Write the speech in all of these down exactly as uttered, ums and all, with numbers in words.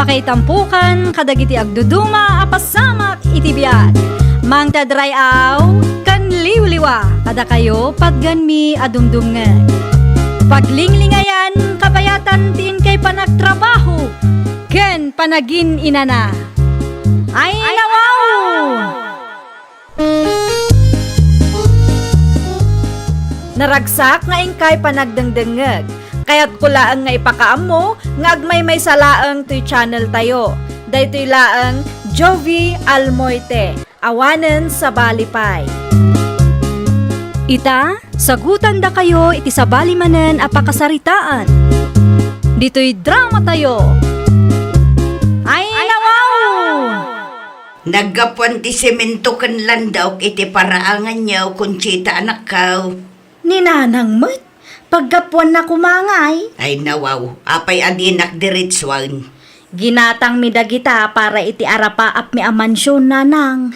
Kaitampukan kadagiti agduduma a pasamak iti biag. Mangted ray-aw ken liwliwa kadakayo patgenmi a dumdumngeg. Paglinglingayan, kabayatan ti inkay panagtrabaho ken panagin-inana. Ay, nawaw! Naragsak nga inkay panagdengdengngeg. Kayatko laeng nga ipakaammo nga agmaymaysa laeng toy channel tayo. Daytoy laeng Jovie Almoite, awanen sabali pay. Ita, sagutandakayo iti sabali manen a pakasaritaan. Ditoy drama tayo. Ay, nawaw! Naggapuan ti semento ken landok iti paraanganyo, Conchita, anakko. Ni Nanang met, paggapuanna koma ngay. Ay, nawaw, apay a dinak diretsuen? Ginatangmi dagita para iti arapaapmi a mansion, Nanang.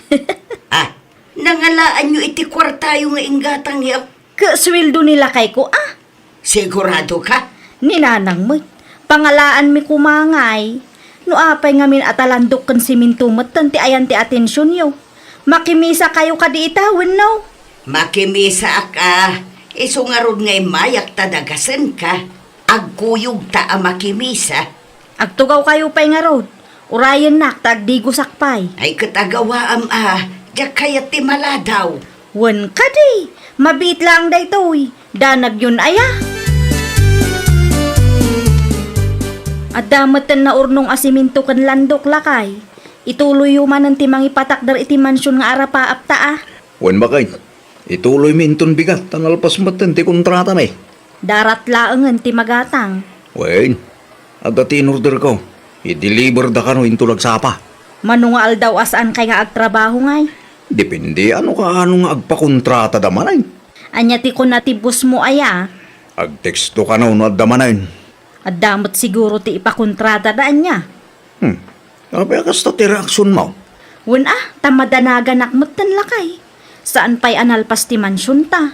Ah, nangalaanyo iti kuartayo nga inggatangyo? Ket sueldo ni lakayko, a. Sigurado ka? Ni Nanang met, pangalaanmi koma ngay. No apay ngamin a ta landok ken semento metten ti ayan ti atensionyo, makimisakayo kadi ita wenno? Makimisaak a, isu ngarud nga immayak ta dagasenka. Agkuyogta a makimisa. Agtugawkayo pay ngarud. Urayennak ta agdigosak pay. Ay, ket agawaam a, diak kayat ti maladaw. Wen kadi, mabiit laeng daytoy. Danagyon aya. Adda metten naurnong a semento ken landok, lakay. Ituloyyo manen ti mangipatakder iti mansion nga arapaapta a. Wen, baket. Ituloymi inton bigat ta nalpas metten ti kontratami. Darat laengen ti magatang. Wen, adda ti inorderko. I-deliver da kano inton agsapa. Mano nga aldaw a saankay nga agtrabaho ngay? Depende, ano kaano nga agpakontratada manen. Ania ti kuna ti bossmo aya? Agteksto kano no adda manen. Adda met siguro ti ipakontratada, ania? Hmm. Apay a kasta ti reaksionmo? Wen a, ta madanaganak metten, lakay. Saan pay a nalpas ti mansionta.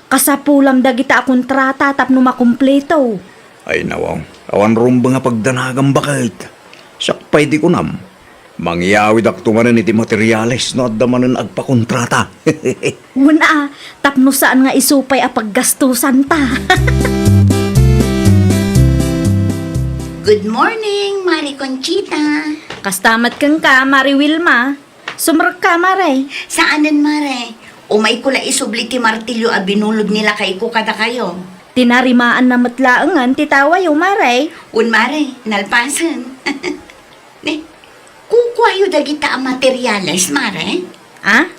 Kasapulam dagita a kontrata tapno makumpleto. Ay, nawaw. Awan rumbeng a pagdanagam, baket. Siak pay ti kunam. Mangyawidakto manen iti materiales no adda manen agpakontrata. Wen a, tapno saan nga isu pay a paggastosanta. Good morning, Mare Conchita. Kasta met kenka, Mare Wilma. Sumrekka, Mare. Saanen, Mare. Umayko la isubli ti martilyo a binulod ni lakayko kadakayo. Tinarimaanna met laengen ti tawayo, Mare. Wen, Mare, nalpasen. Ne, kukuayo dagita a materiales, Mare? Ah?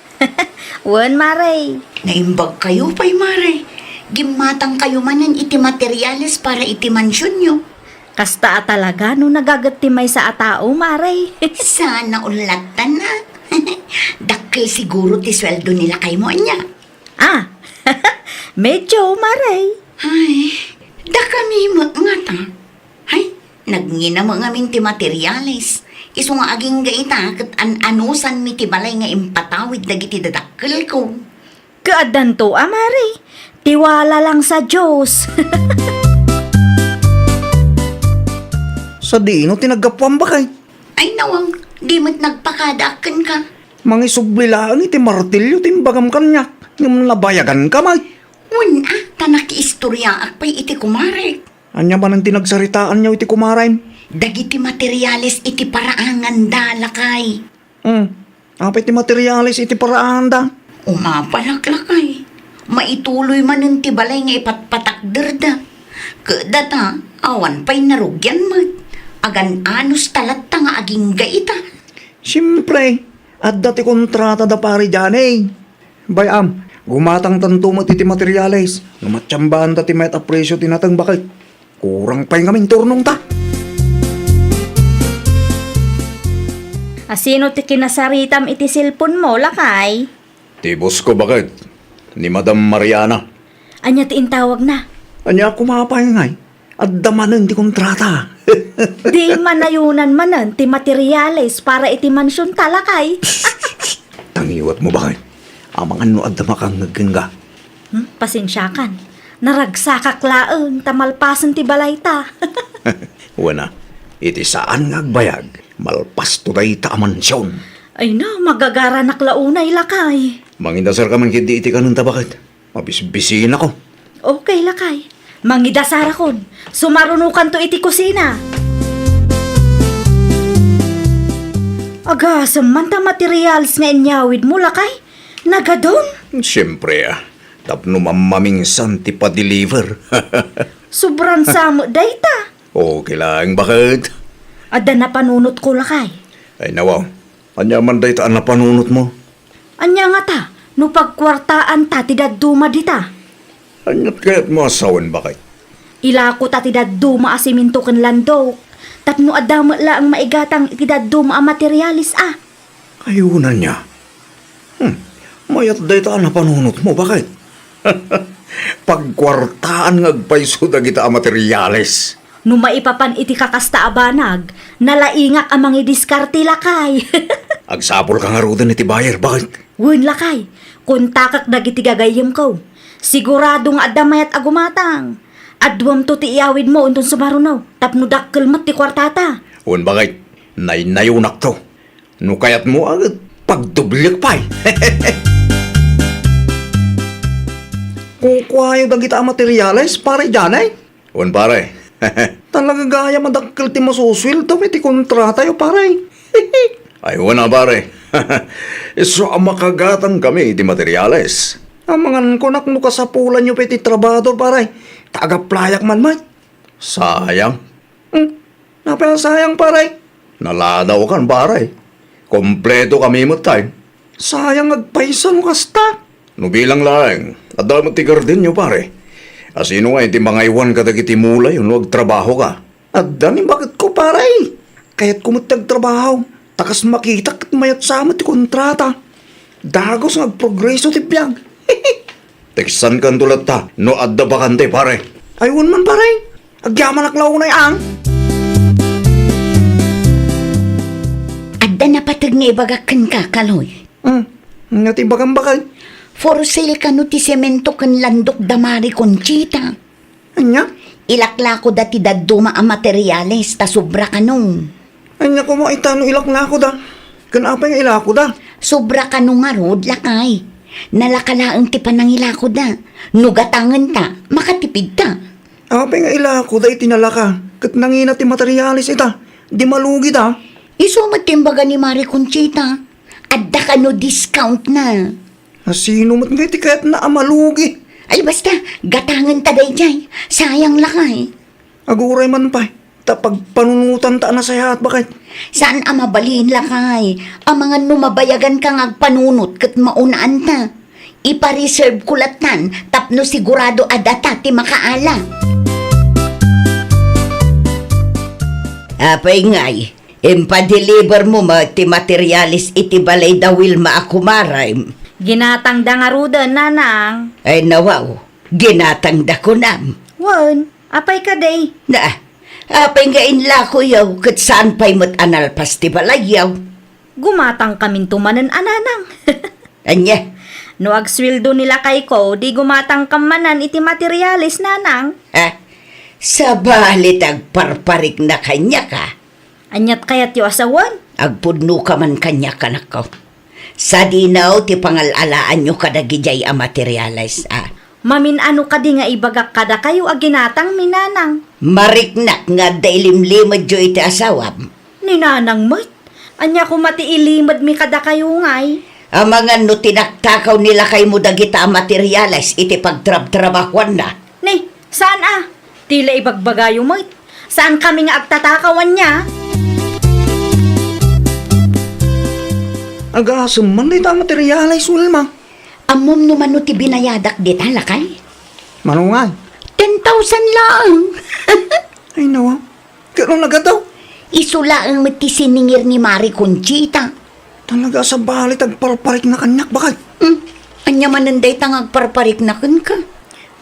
Wen, Mare. Naimbagkayo pay, Mare. Gimmatangkayo manen iti materiales para iti mansionyo. Kasta a talaga no nagaget ti maysa a tao, Mare. Sana ullatan a. Dakkel siguro ti sueldo ni lakaymo, ania? Ah, medyo, Mare. Ay, dakami met ngata. Ay, nagnginam ngamin ti materiales. Isu nga agingga ita ket an-anusanmi ti balay nga impatawid dagiti dadakkelko. Ket addanto a, Mare. Tiwala lang sa Dios. Sadino ti naggapuam, baket? Ay, nawang, di met nagpakadaak kenka. Mangisubli laeng iti martilyo ti imbagam kaniak, ngem nabayaganka met. Wen a, ta nakiistoriaak pay iti kumarek. Ania manen ti nagsaritaanyo iti kumarem? Dagiti materiales iti paraanganda, lakay. Hmm. Apay ti materiales iti paraanganda? Umapalak, lakay. Maituloy manen ti balay nga ipatpatakderda. Ket data, awan pay narugian met. Agan-anos ta latta nga agingga ita. Siempre, adda ti kontrata da Pare Johnny. Bay-am, gumatangtanto met iti materiales no matsambanta ti mayat a presio ti nateng, baket. Kurang pay ngamin ti urnongta. Asino ti kinasaritam iti cellphone mo, lakay? Ti boss ko, baket. Ni Madam Mariana. Ania ti intawagna? Ania, kumapay ngay? Adda manen ti kontrata. Di manayonan manen ti materiales para iti mansion ta, lakay. Tangiwat mo, baket. Amangan no adda makangngeg kenka. Hmm, pasensiakan. Naragsakak laeng ta malpasen ti balayta. Wen a, Iti saan nga agbayag, malpasto dayta a mansion. Ay na, magagaranak la unay, lakay. Mangidasarka man ketdi iti kanenta, baket? Mabisbisinako. Okay, lakay. Mangidasarakon. Sumarunokanto iti kusina. Agasem man ta materials nga inyawidmo, lakay? Nagadun? Siempre, ah. Tapno mammaminsan ti pa-deliver. Sobran sa met dayta. Okay laeng, baket? Adda napanunotko, lakay. Ay, nawaw. Ania man dayta a napanunotmo? Ania ngata, no pagkuartaanta ti dadduma dita? Aniat kayatmo a sawen, baket? Ilakota ti dadduma a semento ken landok, tapno adda met laeng maigatang iti dadduma a materials a. Ayunan nia. Hmm, mayat dayta a napanunotmo, baket? Pagkuartaan nga agpayso dagita a materials. No maipapan iti kakasta a banag, nalaingak a mangidiskarte, lakay. Agsapulka ngaruden iti buyer, baket? Wen, lakay, kontakek dagiti gagayyemko. Sigurado nga adda mayat a gumatang. Aduamto ti iyawidmo inton sumaruno, tapno dakkel met ti kuartata. Wen, baket, naynayonakto. No kayatmo, a, pagdoblek pay. Kukuayo dagita a materials, pare Janay? Wen, pare. Talaga gayam a dakkel ti masusueldo iti kontratayo, pare. Ay, wen a, pare. Isu a makagatangkami iti materials. Amangan kunak no kasapulanyo pay ti trabador, pare. Ta agaplayak man met. Sayang. Hmm. Apay a sayang, pare? Naladawkan, pare. Kompletokami met tay. Sayang agpayso no kasta. No bilang laeng, adda met ti gardenyo, pare. A, sino ngay ti mangaywan kadagiti mulayo no agtrabahoka? Adda ni baketko, pare. Kayatko met ti agtrabaho. Ta kas makitak ket mayat sa met ti kontrata. Dagus nga agprogreso ti biag. Teksankanto latta no adda bakante, pare. Ay, wen man, pare. Agyamanak la unay, ang. Adda napateg nga ibagak kenka, Kaloy. Hmm. Ania ti ibagam, baket? For sale kano ti semento ken landok da Mari Conchita. Ania? Ilaklakoda ti dadduma a materials ta sobra kano. Ania koma ita no ilaklakoda? Ken apay nga ilakoda? Sobra kano ngarud, lakay. Nalaka laeng ti panangilakoda. No gatangenta, makatipidta. Apay nga ilakoda iti nalaka? Ket nangina ti materials ita? Di malugida? Isu met ti imbaga ni Mari Conchita. Adda kano discount na. A, sino met ngay ti kayatna a malugi? Ay, basta, gatangenta daydiay. Sayang lakay. Aguray man pay, ta pagpanunotanta a nasayaat, baket. Saan a mabalin lakay? Amangan no mabayaganka nga agpanunot ket maunaan ta. Ipa-reserve ko lattan tapno sigurado a data ti makaala. Apay ngay, impadeliver mo met ti materials iti balay da Wilma a kumarem? Ginatangda ngaruden, nanang. Ay, nawaw, ginatangda kunam. Wen, apay kadi? Na, apay nga inlakoyo ket saan pay met a nalpas ti balayyo? Gumatangkaminto manen a, nanang. Ania? No agsueldo ni lakayko, di gumatangkam manen iti materials, nanang. Ha? Sabali ti agparparikna kaniak a. Aniat kayatyo a sawen? Agpudnoka man kaniak, anakko. Sadino ti pangal-alaanyo kadagidiay a materials a. Mamin-ano kadi nga ibagak kadakayo a ginatangmi, nanang? Mariknak nga adda ilimlimedyo iti asawam. Ni nanang met? Ania koma ti ilimedmi kadakayo ngay? Amangan no tinaktakaw ni lakaymo dagita a materials iti pagtrabtrabahoanna. Ni, saan a? Ti la ibagbagayo met. Saankami nga agtatakaw ania? Agasem man dayta a materials, Wilma. Ammom no mano ti binayadak dita, lakay? Mano ngay? Ten thousand laeng. Ay, nawa. Ket no nagadaw? Isu laeng met ti siningir ni Mari Conchita. Talaga a sabali ti agparparikna kaniak, baket. Hmm. Ania manen dayta nga agparparikna kenka?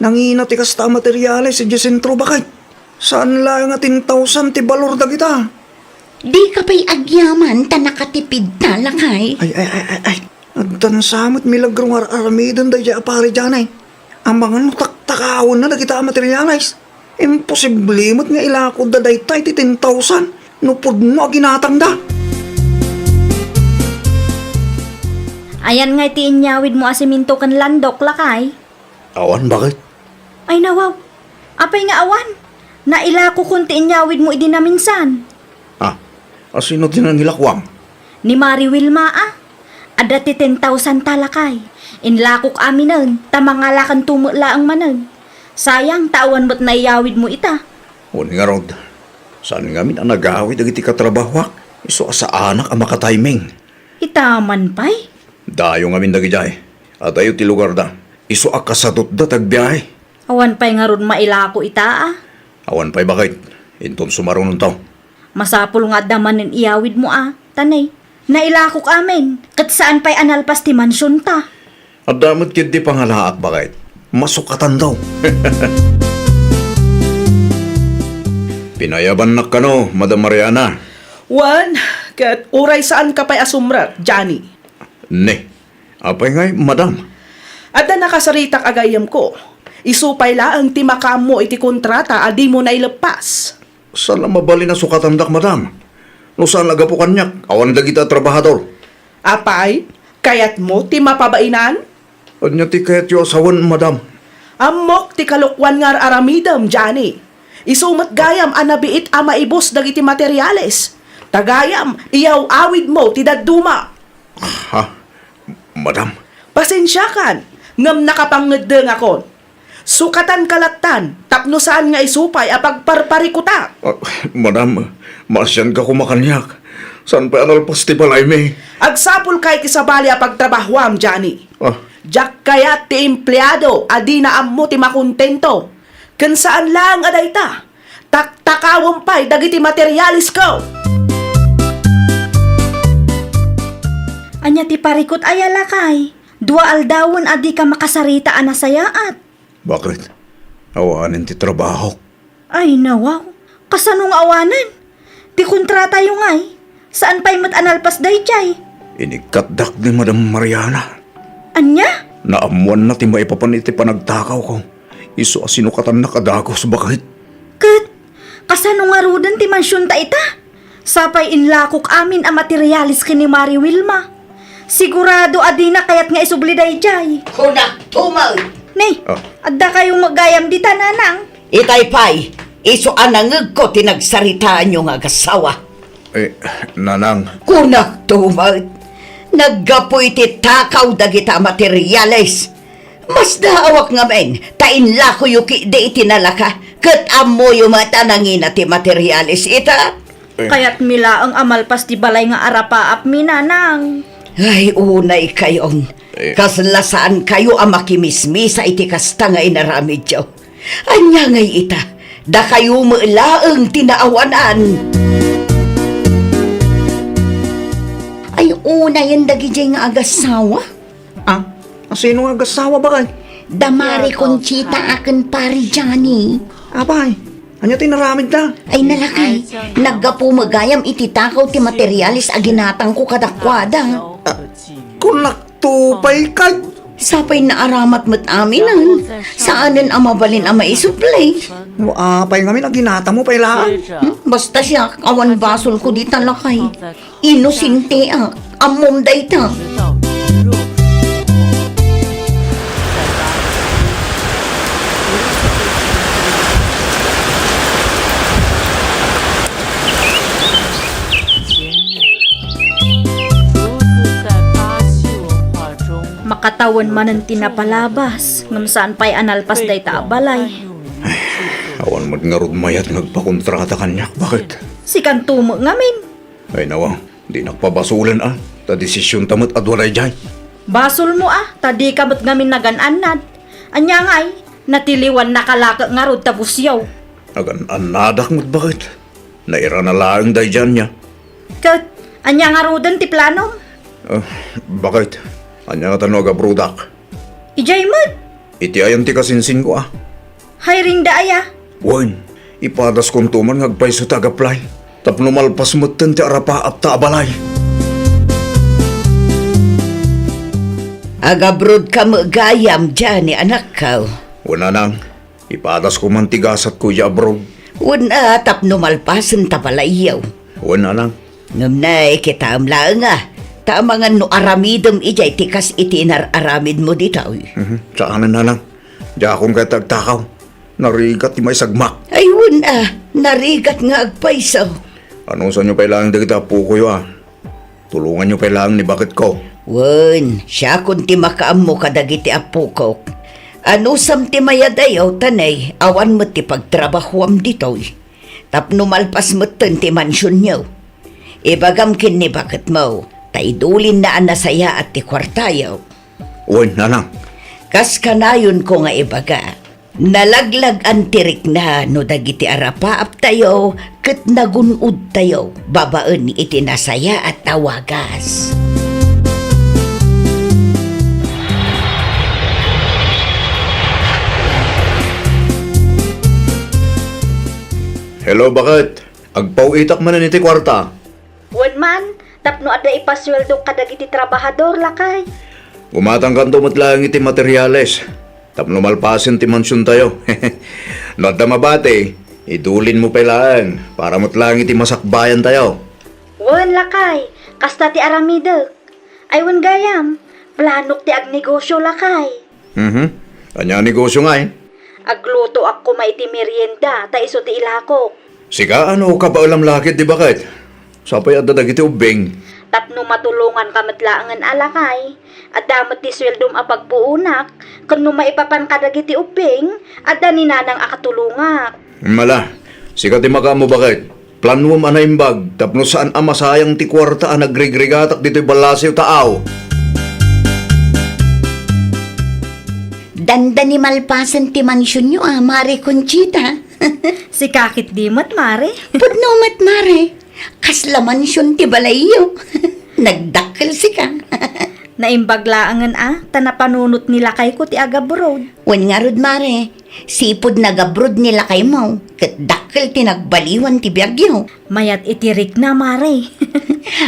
Nangina ti kasta a materials idiay sentro, baket. Saan laeng a ten thousand ti balor dagita. Dika pay agyaman ta nakatipidta, lakay. Ay, ay, ay, ay, ay. Addan sa met milagro nga ar-aramiden daydiay a pari Janay. Amangan no taktakawenna dagita a materials. Imposible met nga ilakodda dayta iti ten thousand. No pudno a ginatangda. Ayan ngay ti inyawidmo a simento ken landok, lakay? Awan, bakit? Ay, nawaw. Apay nga awan? Nailakokon ti inyawidmo idi naminsan. Ah, asino ti nangilakuam? Ni Mari Wilma, a. Adda ti ten thousand ta, lakay. Inlakok aminen, ta mangalakanto met laeng manen. Sayang, ta awan met naiyawidmo ita. Wen ngarud, saan ngamin a nagawid dagiti katrabahoak? Isu a saanak a makatiming. Ita man pay? Dayo ngamin dagidiay. Adayo ti lugarda. Isu a kasatutda ti agbiahe. Awan pay ngarud mailako ita, a. Awan pay, bakit? Inton sumarunonto. Masapul nga adda manen iyawidmo, a, ta ne, nailakok amin, ket saan pay a nalpas ti mansionta. Adda met ketdi pangalaak, bakit? Masukatanto. Pinayabannak kano, Madam Mariana. Wen, ket uray saanka pay a sumrek, Johnny. Ne, apay ngay, Madam? Adda nakasaritak a gayyemko. Isu pay laeng ti makaammo iti kontrata a dimo naileppas. Saan a mabalin a sukatandak, Madam. No saan a gapu kaniak, awan dagita a trabahador. Apay, kayatmo ti mapabainan? Ania ti kayatyo a sawen, Madam? Ammok ti kalokuan nga ar-aramidem, Johnny. Isu met gayam a nabiit a maibus dagiti materiales. Ta gayam, iyaw-awidmo ti dadduma. Ha? Madam? Pasensiakan, ngem nakapangngeddengakon. Sukatanka lattan tapno saan nga isu pay a pagparparikutak. Ah, madam, maasianka koma kaniak. Saan pay a nalpas ti balaymi? Agsapulka iti sabali a pagtrabahoam, Johnny. Ah. Diak kayat ti empleado a dina ammo ti makontento. Ken saan laeng a dayta, taktakawem pay dagiti materialesko. Ania ti parikut aya, lakay? Dua aldawen a dika makasarita a nasayaat. Bakit? Awanen ti trabahok. Ay, nawaw. Kasano nga awanen? Ti kontratayo ngay, saan pay met a nalpas daydiay. Inikkatdak ni Madam Mariana. Ania? Naammoanna ti maipapan iti panagtakawko. Isu a sinukatannak a dagus, bakit? Ket, kasano ngaruden ti mansionta ita? Sapay inlakok amin a materiales ken ni Mari Wilma. Sigurado a dina kayat nga isubli daydiay. Kunak tumawid! Ne, ah, adda kayo met gayam dita, nanang? Itay pay, isu a nangegko ti nagsaritaanyo nga agassawa. Eh, nanang. Kunak tumawid. Naggapu iti takaw dagita materiales. Masdaawak ngamin, ta inlakoyo ketdi iti nalaka, ket ammoyo met a nangina ti materiales ita. Eh. Kayatmi laeng a malpas ti balay nga arapaapmi, nanang. Ay, unay kayon. Eh. Kasla saan kayo a makimismisa iti kasta nga inaramidyo. Ania ngay ita? Dakayo met laeng ti naawanan. Ay, unayen dagidiay nga agassawa? Ah, asino nga agassawa, bakay? Da Mari Conchita a ken Pari Johnny. Apay, ania ti inaramidda? Ay, nalakay, naggapu met gayam iti takaw ti materiales a ginatangko kadakuada. Ah, kunakto pay kay. Sapay naaramat met aminen. Saanen a mabalin a maisubli. No, apay ngamin a ginatangmo pay laeng. Hmm, basta siak, awan basolko dita, lakay. Inosenteak. Ammom dayta. Makatawen manen ti napalabas, ngem saan pay a nalpas dayta a balay. Ay, awan met ngarud mayat nga agpakontrata kaniak, bakit? Sikanto met ngamin. Ay, nawa, dinak pabasolen a, ta desisionta met a dua daydiay. Basolmo a, ta dika met ngamin nagan-annad. Ania ngay, natiliwannaka laket ngarud ta busyaw. Nagan-annadak met, bakit? Nairana laeng daydiay ania. Ket, ania ngaruden ti planom? Ah, bakit? Ania ngata no agabrodak? Idiay met. Iti ayan ti kasinsinko a. Hiring da aya? Wen, ipadaskonto man nga agpayso ti ag-apply. Tapno malpas metten ti arapaapta a balay. Agabrodka met gayam, Johnny, anakko. Wen, nanang, ipadasko man ti gasatko idiay abroad. Wen a, tapno malpasen ta balayyo. Wen, nanang. Ngem nay, kitaem laeng a, ta amangan no aramidem idiay ti kas iti inar-aramidmo ditoy. Mhm. Saanen, nanang. Diakon kayat agtakaw. Narigat ti maisagmak. Ay, wen a, narigat nga agpayso. Anusanyo pay laeng dagiti appokoyo a. Tulonganyo pay laeng ni baketko. Wen, siakon ti makaammo kadagiti appokok. Anusam ti mayadayo, ta nay, awan met ti pagtrabahoam ditoy. Tapno malpas metten ti mansionyo. Ibagam ken ni baketmo, ta idulinna a nasayaat ti kuartayo. Wen, nanang. Kas kanayonko nga ibaga, nalaglag-an ti rikna no dagiti arapaaptayo ket nagun-odtayo babaen iti nasayaat a wagas. Hello, baket. Agpaw-itak manen iti kuarta. Wen man, tapno adda ipasueldok kadagiti trabahador, lakay. Gumatangkanto met laeng iti materiales tapno malpasen ti mansiontayo. No adda mabati, idulinmo pay laeng para met laeng iti masakbayantayo. Wen, lakay, kasta ti aramidek. Ay, wen gayam, planok ti agnegosio, lakay. Mhm. Ania a negosio ngay? Aglutoak koma iti merienda ta isu ti ilakok. Sika, ano, kabaelam la ket di baket? Sapay adda dagiti ubbing. Tapno matulonganka met laengen a lakay, adda met ti sueldom a pagpuonak, ken no maipapan kadagiti ubbing, adda ni nanang a katulongak. Mala, sika ti makaammo baket. Planuem a naimbag tapno saan a masayang ti kuarta a nagrigrigatak ditoy ballasiw, taaw. Dandani malpasen ti mansionyo a, Mare Conchita. Sika ketdi met, Mare. Pudno met, Mare. Kasla mansion ti balayyo. Nagdakkel sika. Naimbag laengen a, ta napanunot ni lakayko ti agabroad. Wen ngarud, Mare, sipud nagabroad ni lakaymo, ket dakkel ti nagbaliwan ti biagyo. Mayat iti rikna, Mare.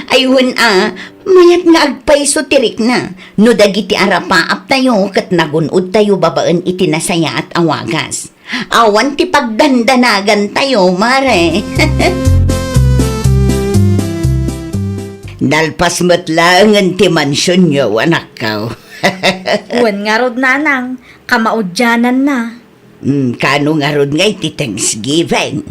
Ay, wen a, mayat nga agpayso ti rikna no dagiti arapaaptayo ket nagun-odtayo babaen iti nasayaat a wagas. Awan ti pagdandanagantayo, Mare. Nalpas met laengen ti mansionyo, anakko. Wen ngarud, nanang, kamaudiananna. Hmm, kano ngarud ngay ti Thanksgiving?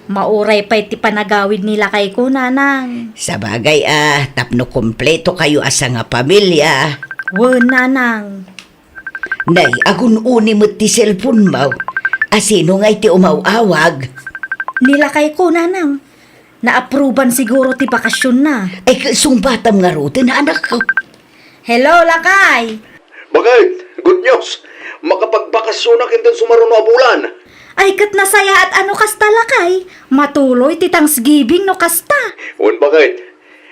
Mauray pay ti panagawid ni lakayko, nanang. Sabagay a, tapno kompleto kayo a sangapamilya. Wen, nanang. Nay, agun-uni met ti cellphone-mo. A, sino ngay ti umaw-awag? Ni lakayko, nanang. Naapruban siguro ti bakasionna. Ay, sungbatam ngaruden, anakko. Hello, lakay! Baket, good news! Makapagbakasionak inton sumaruno a bulan! Ay, ket nasayaat a no kasta, lakay! Matuloy ti Thanksgiving no kasta! Wen, baket.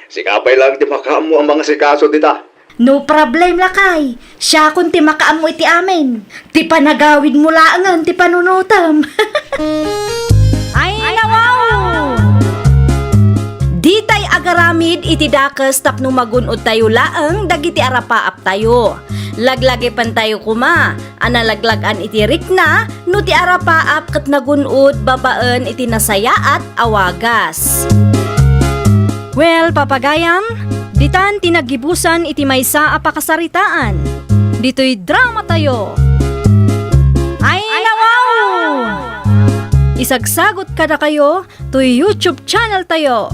Sika pay laeng ti makaammo a mangasikaso dita. No problem, lakay. Siakon ti makaammo iti amin. Ti panagawidmo laengen ti panunotem. Ay, nawaw! Ditay agaramid iti dakes tapno magun-odtayo laeng dagiti arapaaptayo. Laglagipentayo koma a nalaglag-an iti rikna no ti arapaap ket nagun-od babaen iti nasayaat a wagas. Well, papagayam, ditan ti naggibusan iti maysa a pakasaritaan. Ditoy dramatayo. Ay, nawaw! Isagsagot kadakayo toy YouTube channel tayo,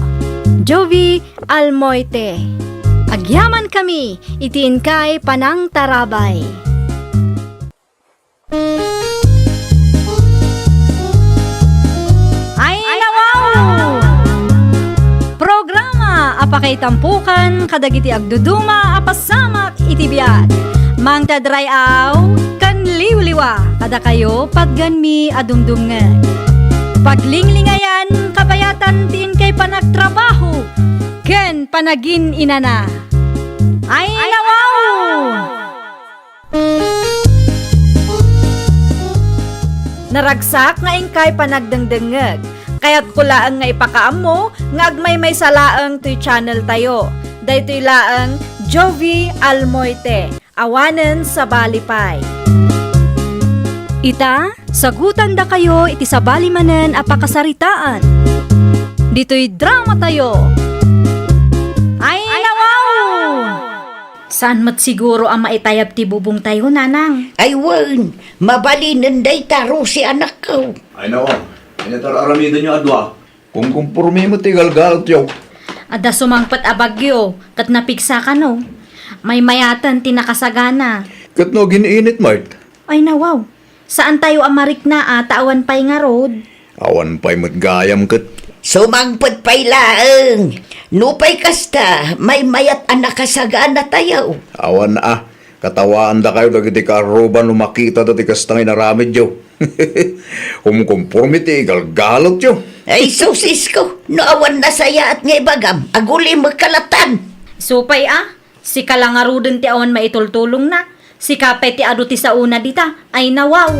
Jovi Almoite. Agyaman kami iti inkay panangtarabay. Ay, nawaw! Programa a pakaitampokan kadagiti agduduma a pasamak iti biag. Mangted ray-aw ken liwliwa kadakayo patgenmi a dumdumngeg. Paglinglingayan, kabayatan ti inkay panagtrabaho ken panagin-inana. Ay, nawaw! Naragsak nga inkay panagdengdengngeg. Kayatko laeng nga ipakaammo nga agmaymaysa laeng toy channel tayo. Daytoy laeng Jovi Almoite. Awanen sabali pay. Ita, sagutandakayo iti sabali manen a pakasaritaan. Ditoy drama tayo. Ay, nawaw! Saan met siguro a maitayab ti bubong tayo, Nanang? Ay, wen, mabalinen dayta, Rosie, anakko. Ay, nawaw. Ania ti ar-aramidenyo a dua? Kumkumpormi met ti galgalutyo. Adda sumangpet a bagyo, ket napigsa kano. Maymayaten ti nakasagana. Ket no agin-init met? Ay, nawaw. Saan tayo a marikna a ta awan pay ngarud? Awan pay met gayam ket. Sumangpet pay laeng. Nupay kasta, maymayat a nakasagana tayo. Awan a. Katawaandakayo dagiti kaarruba no makitada ti kasta nga inaramidyo. Kumkumpormi ti igalgalutyo. Ay, sus, isko, no awan nasayaat nga ibagam, agulimek kalatan. Supay a, sika la ngaruden ti awan maitultulongna. Sika pay ti adu ti saona dita. Ay, nawaw.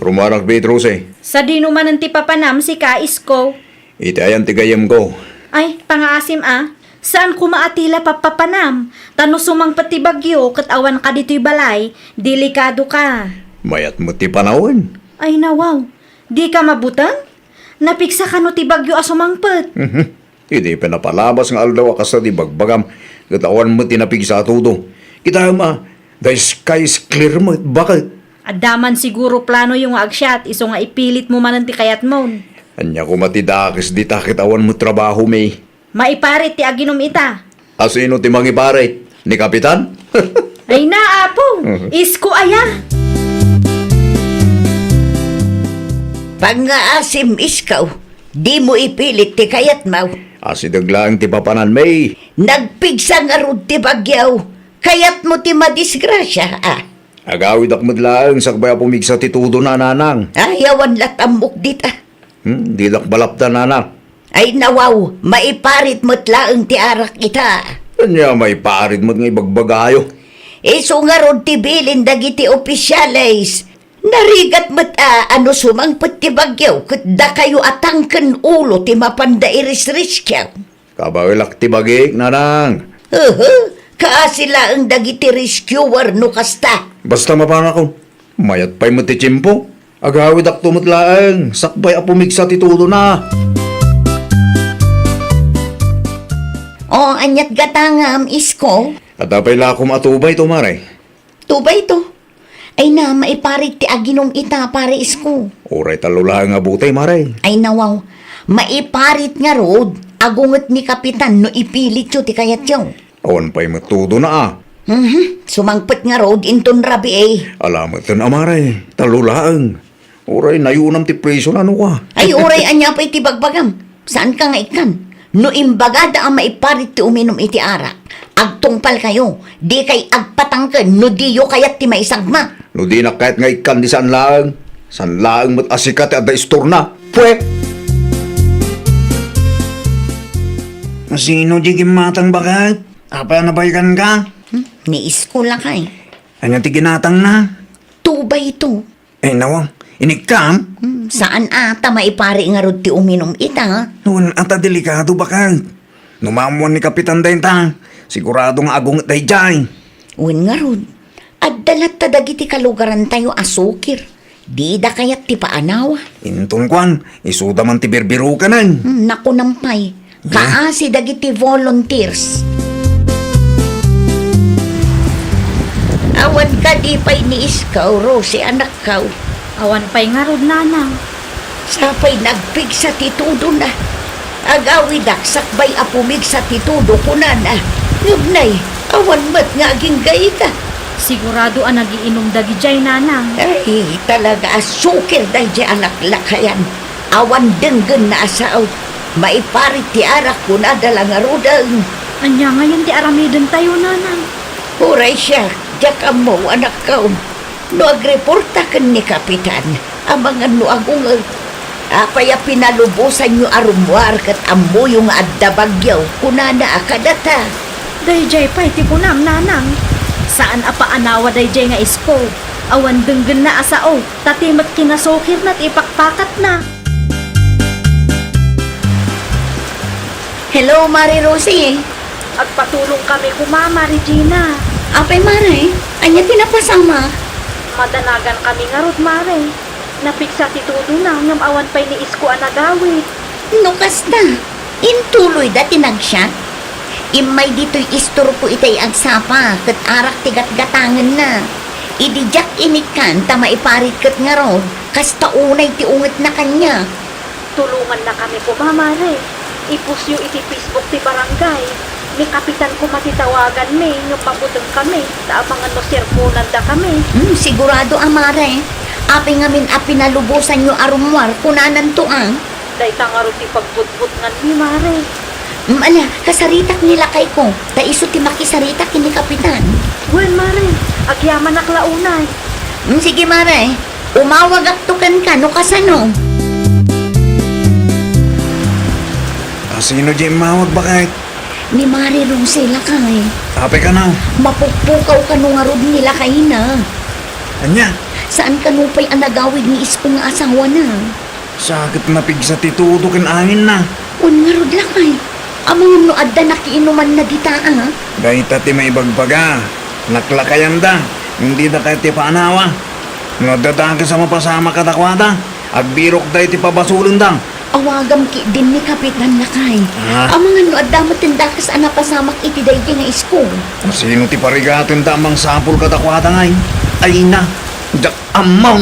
Rumanak, Beatrice. Sadino manen ti papanam, sika, isko? Iti ayan ti gayyemko. Ay, pangaasim a. Saan koma a ti la pappapanam? Ta no sumangpet ti bagyo ket awanka ditoy balay, delikadoka. Mayat met ti panawen. Ay, nawaw. Dika mabuteng? Napigsa kano ti bagyo a sumangpet? Mhm. Idi pinapalabas nga aldaw a kasta ti bagbagam, ket awan met ti napigsa a tudo. Kitaem a, the sky is clear met, baket. Adda man siguro planoyo nga agsiat, isu nga ipilitmo manen ti kayatmon. Ania koma ti dakes dita ket awan met trabahomi? Maiparit ti aginum ita. A sino ti mangiparit? Ni Kapitan? Ay na, Apo! Mhm. Isko aya! Pangngaasim, isko, dimo ipilit ti kayatmo. Asideg laeng ti papananmi. Nagpigsa ngarud ti bagyo. Kayatmo ti madisgrasia, a? Agawidak met laeng sakbay a pumigsa ti tudona, nanang. Ay, awan la tammok dita. Hmm, didak malapdan, nanang. Ay, nawaw, maiparit met laeng ti arak ita. Ania maiparit met nga ibagbagayo? Isu ngarud ti bilin dagiti opisyales. Narigat met a, a no sumangpet ti bagyo, ket dakayo a tangken ulo ti mapanda irisriskio. Kabaelak ti bagik, nanang. Uhu, kaasi laeng dagiti rescuer no kasta. Basta mapanakon. Mayat pay met ti tiempo. Agawidakto met laeng, sakbay a pumigsa ti tudona. O, aniat gatangam, isko? Adda pay lakom a tubayto, mare. Tubayto? Ay na, maiparit ti aginum ita, pare, isko. Uray tallo laeng a butay, mare. Ay nawaw, maiparit ngarud, agunget ni Kapitan no ipilityo ti kayatyo. Awan pay met tudona a. Mhm, sumangpet ngarud inton rabii. Alameten a, mare, tallo laeng. Uray nayunam ti presio na, no ka? Ay, uray ania pay ti bagbagam. Saanka nga ikkan? No imbagada a maiparit ti uminum iti arak, agtungpalkayo, dikay agpatangken no diyo kayat ti maisagmak. No dinak kayat nga ikkan, di saan laeng. Saan laeng met a sika ti adda istorna. Pwe! Sino di gimmatang, baket? Apay a nabaykanka? Hmm? Ni isko lakay. Ania ti ginatangna? Tubayto. Ay, nawa, inikkam? Hmm, saan a, ta maipari ngarud ti uminum ita. Wen a, ta delikado, baket. No maammuan ni Kapitan dayta, sigurado nga agunget daydiay. Wen ngarud, adda latta dagiti kalugarantayo a sukir. Dida kayat ti paanawa. Inton kuan, isuda man ti birbirukanen. Hmm, nakunam pay. Kaasi dagiti volunteers. Awan kadi pay ni iskaw, Rosie, anakkaw? Awan pay ngarud, nanang. Sapay nagpigsa ti tudona. Agawidak sakbay a pumigsa ti tudo, kunana. Ngem nay, awan met nga agingga ita. Sigurado a nagiinum dagidiay, nanang. Ay, talaga a sukir daydiay a laklakayan. Awan denggenna a sao. Maiparit ti arak, kunada la ngaruden. Ania ngayen ti aramidentayo, nanang? Uray siak, diak ammo, anakko. No agreporta ken ni Kapitan, amangan no agunget. Apay a pinalubosanyo a rummuar ket ammoyo nga adda bagyo, kunana a kadata. Daydiay pay ti kunam, nanang. Saan a paanawa daydiay nga isko. Awan denggenna a sao. Ta ti met kinasukirna ti ipakpakatna. Hello, Mare Rosie. Agpatulong kami koma, Mare Gina. Apay, Mare? Ania ti napasama? Madanagan kami ngarud, Mare. Napigsa ti tudona ngem awan pay ni Isko a nagawid. No kasta, intuloyda ti nagsiak? Immay ditoy istorko itay agsapa ket arak ti gatgatangenna. Idi diak inikkan ta maiparit ket ngarud, kasta unay ti ungetna kaniak. Tulongannakami koma, Mare. Ipostyo iti Facebook ti barangay. Ni Kapitan koma ti tawaganmi ngem mabutengkami ta amangan no sermonandakami. Hmm, sigurado a, Mare. Apay ngamin a pinalubosanyo a rummuar, kunananto a. Dayta ngarud ti pagbutbutnganmi, Mare. Hmm, ala, kasaritak ni lakayko, ta isu ti makisarita ken ni Kapitan. Wen, Mare, agyamanak la unay. Hmm, sige, Mare. Umawagakto kenka no kasano. A, sino diay immawag, baket? Ni Mare Rose, lakay. Apay kano? Mapukpukaw kano ngarud ni lakayna. Ania? Saan kano pay a nagawid ni Isko nga asawana? Sa ket napigsa ti tudo ken anginna. Wen ngarud, lakay. Amangan no adda nakiinumanna dita, a? Dayta ti maibagbaga. Naklakayanda. Dida kayat ti paanawa. No adda dakes a mapasamak kadakuada, agbirokda iti pabasolenda. Awagam ketdin ni Kapitan, lakay. Ah. Amangan no adda met dakes a napasamak iti daydiay nga Isko. Sino ti parigatenda a mangsapul kadakuada ngay? Ay na, diak ammo.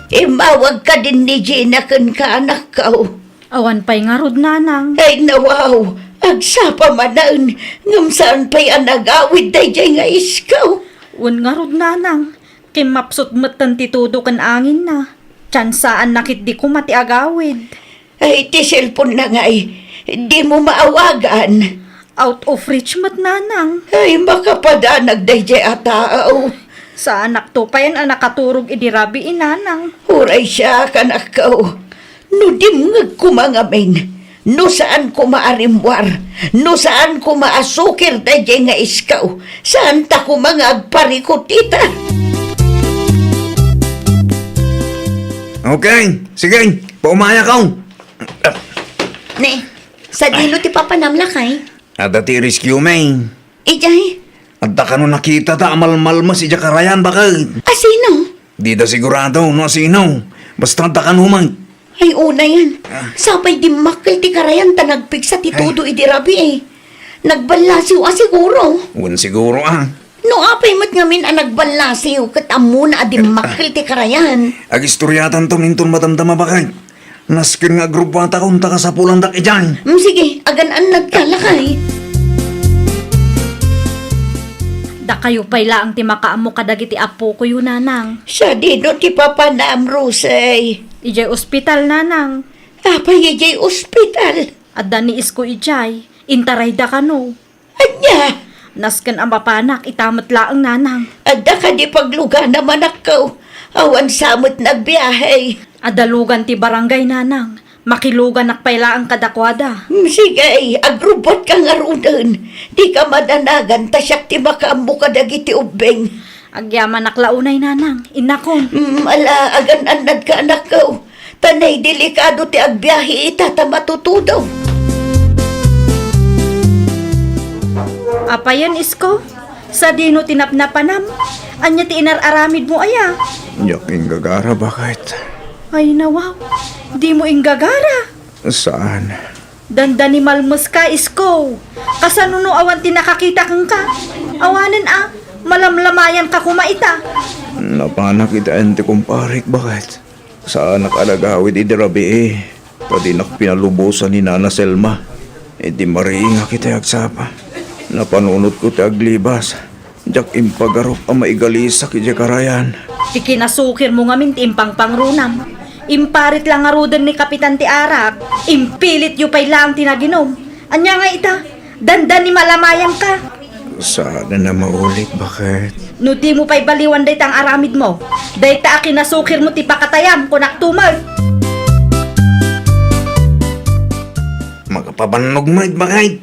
Immawag kadin ni Gina kenka, anakko. Awan pay ngarud, nanang. Ay, nawaw, agsapa manen, ngem saan pay a nagawid daydiay nga Isko? Wen ngarud, nanang, kimmapsut metten ti tudo ken anginna. Tsansaanna ketdi koma ti agawid. Ay, ti cellphone-na ngay, dimo maawagan? Out of reach met, nanang. Ay, makapadanag daydiay a tao. Saanakto payen a nakaturog idi rabii, nanang. Uray siak, anakko. No dimngeg koma ngamin, no saan koma a rimmuar, no saan koma a sukir daydiay nga Isko, saanta koma nga agparikut ita. Okay, sige, paumayakaw. Ne, sadino ti papanam, lakay? Adda ti rescue, May. Idiay? Adda kano nakitata a malmalmes idiay karayan, baket? A sino? Dida sigurado no a sino. Basta adda kano met. Ay, unayen. Ah. Sapay dimmakkel ti karayan ta nagpigsa ti Ay. Tudo idi rabii. Nagballasiw a siguro. Wen siguro, a. No apay met ngamin a nagballasiw ket ammona a dimmakkel ti karayan. Agistoriatanto inton madamdama, baket. Nasken nga agrubbuatakon ta kasapulandak idiay. Mm, sige, agan-annadka, lakay. Dakayo pay laeng ti makaammo kadagiti appokoyo, nanang. Sadino ti papanam, Rosey? Idiay ospital, nanang. Apay idiay ospital? Adda ni Isko idiay. Intarayda kano. Ania? Nasken a mapanak ita met laeng, nanang. Adda kadi pagluganam, anakko? Awan sa met nagbiahe. Adda lugan ti barangay, nanang. Makiluganak pay laeng kadakuada. Mm, sige, agrubbuatka ngaruden. Dika madanagan ta siak ti makaammo kadagiti ubbing. Agyamanak la unay, nanang. Innakon. Mm, ala, agan-annadka, anakko. Ta nay delikado ti agbiahe ita ta matutudo. Apayen, Isko? Sadino ti napnapanam? Ania ti inar-aramidmo aya? Diak inggagara, baket. Ay, nawaw. Dimo inggagara? Saan? Dandani malmeska, Isko. Kasano no awan ti nakakita kenka? Awanen a, malamlamayanka koma ita. Napanak iti ayan ti kumparek, baket. Saanak a nagawid idi rabii, ta dinak pinalubosan ni Nana Selma. Idi mariingak iti agsapa, napanunotko ti aglibas. Diak impagarup a maigalisak idiay karayan. Ti kinasukirmo ngamin ti impangpangronam. Imparit la ngaruden ni Kapitan ti arak, impilityo pay laeng ti naginom. Ania nga ita? Dandani malamayanka. Saan a maulit, baket? No dimo pay baliwan dayta nga aramidmo, dayta a kinasukirmo ti pakatayam, kunakto met. Makapabannog met, baket.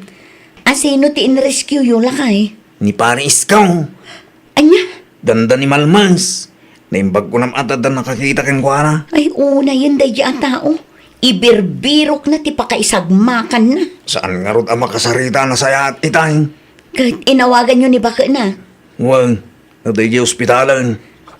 A sino ti in-rescue-yo, lakay? Ni Pare Isko. Ania? Dandani malmes. Naimbag ko nam adda nakakita kenkuana. Ay, unayen daydi a tao. Ibirbirokna ti pakaisagmakanna. Saan ngarud a makasarita a nasayaat itay? Ket inawaganyo ni baketna? Wen, no daydi ospitalen,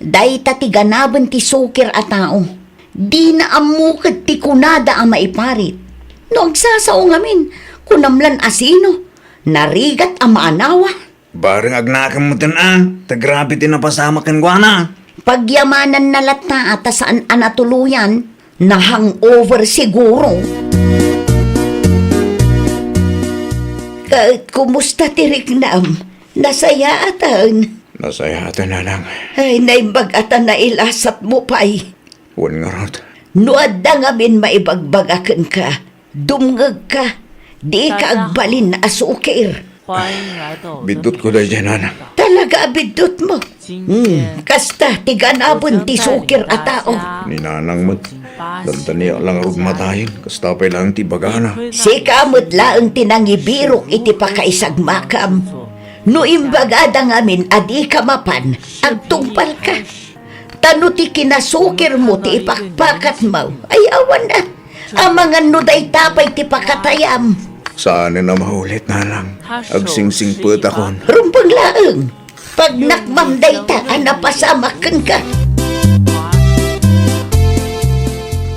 Dayta ti ganaben ti sukir a tao. Dina ammo ket ti kunada a maiparit. No agsasao ngamin, kunam lan asino, narigat a maanawa. Bareng agnakem metten a, ta grabe ti napasamak kenkuana. Pagyamananna latta a ta saan a natuloyan, na-hangover siguro. Ket kumusta ti riknam? Nasayaatan? Nasayaatan, nanang. Ay, naimbag a ta nailasatmo pay. Wen ngarud. No adda ngamin maibagbaga kenka, dumngegka, dika agbalin a sukir. Biddutko daydiay, nanang. Talaga a biddutmo? Hmm, kasta ti ganaben ti sukir a tao. Ni nanang met, dandaniak la ngarud matayen, kasta pay laeng ti ibagana. Sika met laeng ti nangibirok iti pakaisagmakam. No imbagada ngamin a dika mapan, agtungpalka. Ta no ti kinasukirmo ti ipakpakatmo, ay awan a. Amangan no dayta pay ti pakatayam. Saanen a maulit, nanang. Agsingsingpetakon. Rumbeng laeng. Pagnakmam dayta a napasamak kenka.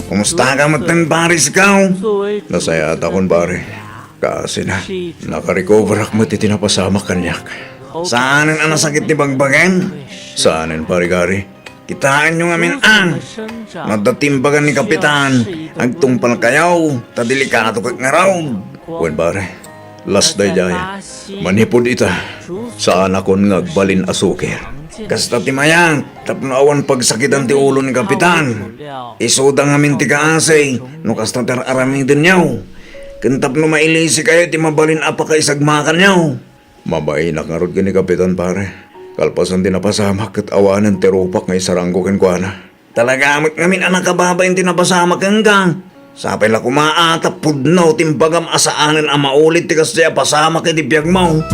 Kumustaka metten, pare, sika? Nasayatakon, pare. Kaasi na. Nakarecoverak met iti napasamak kaniak. Saanen a nasakit ti bagbagen? Saanen, pare Gary. Kitaenyo ngamin a. No adda ti imbagan ni Kapitan, agtungpalkayo, ta delikado ket ngarud. Wen, pare. Las daydiay. Manipud ita, saanakon nga agbalin a sukir. Kasta ti mayat, tapno awan pagsakitan ti ulo ni Kapitan. Isuda ngamin ti kaasi, no kasta ti ar-aramidenyo. Ken tapno mailisikayo ti mabalin a pakaisagmakanyo. Mabainak ngarud ken ni Kapitan, pare. Kalpasan ti napasamak ket awanen ti rupak nga isarangko kenkuana. Talaga met ngamin a nakababain ti napasamak kenka. Sapay la koma a ta pudno ti imbagam a saanen a maulit ti kasdiay a pasamak iti biagmo.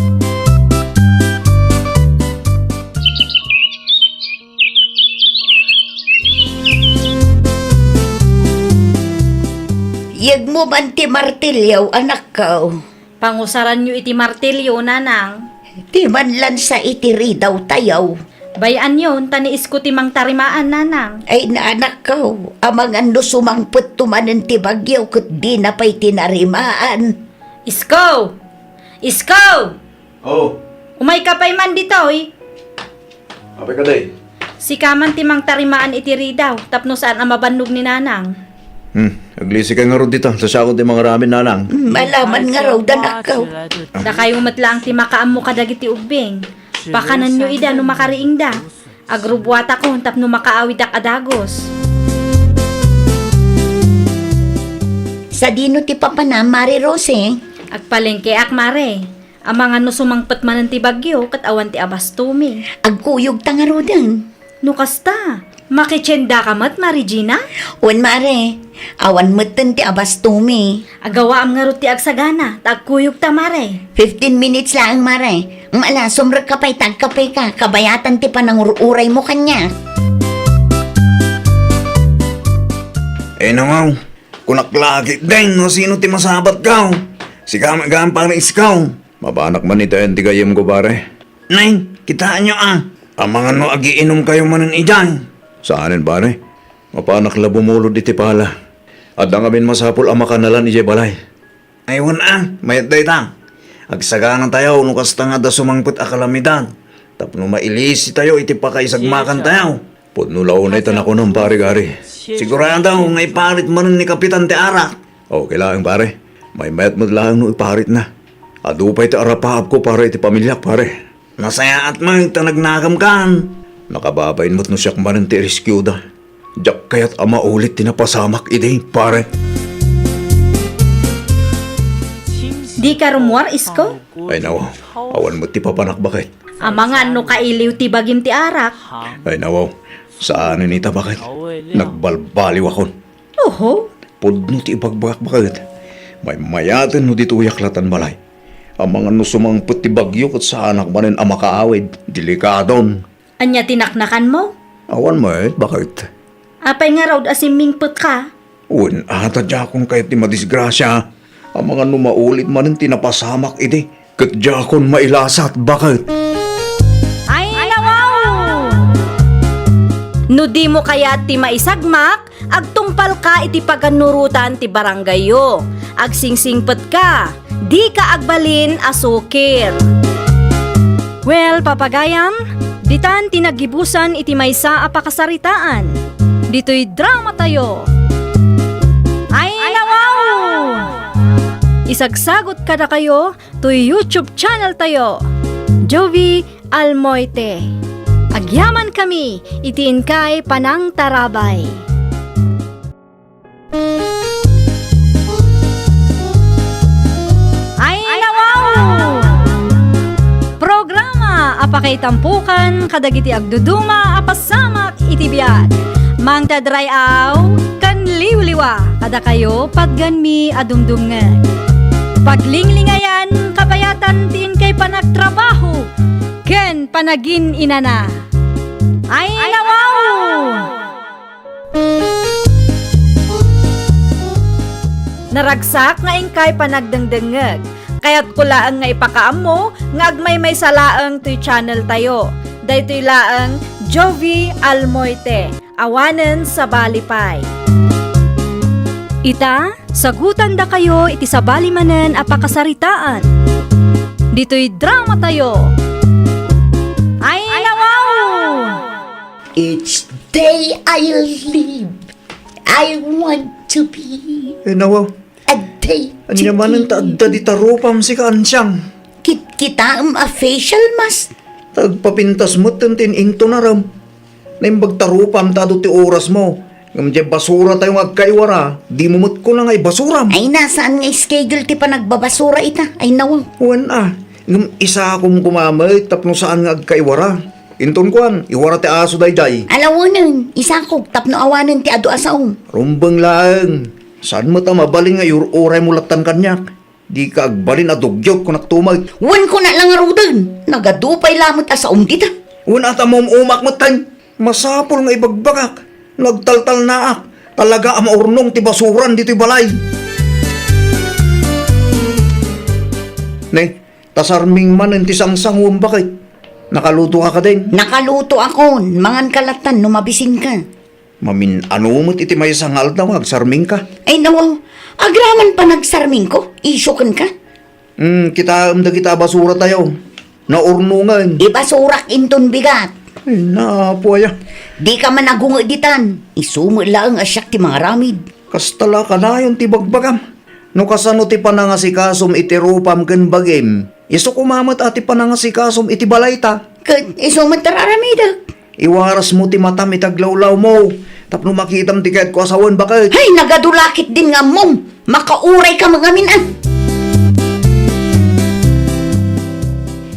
Yegmo man ti martilyo, anakko. Pangusaranyo iti martilyo, nanang. Ti manlansa iti ridawtayo. Bay-anyon, ta ni Isko ti mangtarimaan, nanang. Ay, anakko, amangan no sumangpetto manen ti bagyo ket dina pay tinarimaan. Isko! Isko! Oh. Umayka pay man ditoy. Apay kadi? Sika man ti mangtarimaan iti ridaw, tapno saan a mabannog ni nanang. Hmm, aglisi kay ngarud dita, ta siakon ti mangaramid, nanang. Hmm, malaman ngarud, anakko. Dakayo met laeng ti makaammo kadagiti ubbing. Pakananyo ida no makariingda. Agrubuatakon tapno makaawidak a dagus. Sadino ti papanam, Mare Rose? Agpalengkeak, Mare. Amangan no sumangpet manen ti bagyo ket awan ti abastumi. Agkuyogta ngaruden. No kasta, makitiendaka met, Mare Gina? Wen, Mare. Awan metten ti abastumi. Agawaam ngarud ti agsagana, ta agkuyogta, Mare. Fifteen minutes laeng, Mare. Ala, sumrekka pay ta agkapeka, kabayatan ti panangur-uraymo kaniak. Eh, nawaw, kunak la ketdin no sino ti masabatko. Sika met gayam, pare Isko. Mapanak man itaen ti gayyemko, pare. Nay, kitaenyo a. Amangan no agiinumkayo manen idiay. Saanen, pare? Mapanak la bumulod iti pala. Adda ngamin masapul a makanalan idiay balay. Ay, wen a, mayat dayta. Agsaganatayo no kasta nga adda sumangpet a kalamidad. Tapno mailisitayo iti pakaisagmakantayo. Pudno la unay ta nakunam, pare Gary. Sigurado nga iparit manen ni Kapitan ti arak. Okay laeng, pare. Maymayat met laeng no iparitna. Adu pay ti arapaapko para iti pamiliak, pare. Nasayaat met ta nagnakemkan. Nakababain met no siak manen ti irescueda. Diak kayat a maulit ti napasamak idi, pare. Dika rummuar, Isko? Ay, nawaw. Awan met ti papanak, baket. Amangan no kailiw ti bagim ti arak. Ay, nawaw. Saanen ita, baket. Nagbalbaliwakon. Oho. Pudno ti ibagbagak, baket. Maymayaten no ditoyak latan balay. Amangan no sumangpet ti bagyo ket saanak manen a makaawid. Delikadon. Ania ti naknakanmo? Awan met, baket. Apay ngarud a simmingpetka? Wen a, ta diakon kayat ti madisgrasia. Amangan no maulit manen ti napasamak idi. Ket diakon mailasat, baket. Ay, nawaw! No dimo kayat ti maisagmak, agtungpalka iti pagannurotan ti barangayyo. Agsingsingpetka, dika agbalin a sukir. Well, papagayam, ditan ti naggibusan iti maysa a pakasaritaan. Ditoy dramatayo. Ay, nawaw! Isagsagot kadakayo toy YouTube channel tayo, Jovie Almoite. Agyamankami iti inkay panangtarabay. Ay, nawaw! Programa a pakaitampukan kadagiti agduduma a pasamak iti biag. Mangted ray-aw ken liwliwa kadakayo patgenmi a dumdumngeg. Paglinglingayan, kabayatan ti inkay panagtrabaho ken panagin-inana. Ay, nawaw! Naragsak nga inkay panagdengdengngeg. Kayatko laeng nga ipakaammo nga agmaymaysa laeng toy channel tayo. Daytoy laeng Jovie Almoite, awanen sabali pay. Ita, sagutandakayo iti sabali manen a pakasaritaan. Ditoy dramatayo. Ay, nawaw! Each day I live, I want to be Eh, nawa, a day to ania manen ta day. Adda di tarupam sika, Ansiang? Kitkitaem a facial mask. Agpapintas met ti in-intonaram. Naimbag tarupam ta adu ti orasmo. Ngem diay basura tayo nga agkaiwara, dimo met kuna nga ibasuram. Ay, na, saan nga schedule ti panagbabasura ita? Ay, nawa. Wen a, ngem isakom koma met tapno saan nga agkaiwara. Inton kuan, iwara ti aso daydiay. Alawenen, isakok tapno awanen ti adu a saom. Rumbeng laeng. Saan met a mabalin nga iur-uraymo lattan kaniak? Dika agbalin a dugyot, kunak tumet. Wen, kunak la ngaruden. Nagadu pay lamet a saom dita. Wen a ta maum-umak metten. Masapul nga ibagbagak. Nagtaltalnaak. Talaga a maurnong ti basuran ditoy balay. Ne, ta sarming manen ti sangsangwem, baket. Nakalutoka kadin? Nakalutoakon. Manganka lattan no mabisinka. Mamin-ano met iti maysa nga aldaw nga agsarmingka? Ay, nawaw. Agraman panagsarmingko, isu kenka. Hmm, kitaem dagita a basuratayo. Naurnongen. Ibasurak inton bigat. Ay, napo aya. Dika man agunge ditan. Isu met laeng a siak ti mangaramid. Kasta la kanayon ti bagbagam. No kasano ti panangasikasom iti rupam ken bagim, isu koma met a ti panangasikasom iti balayta. Ket isu met ti ar-aramidek. Iwarasmo ti matam iti aglawlawmo tapno makitam ti kayatko a sawen, baket. Hay, nagadu la ketdin nga ammom. Makaurayka met ngamin, a.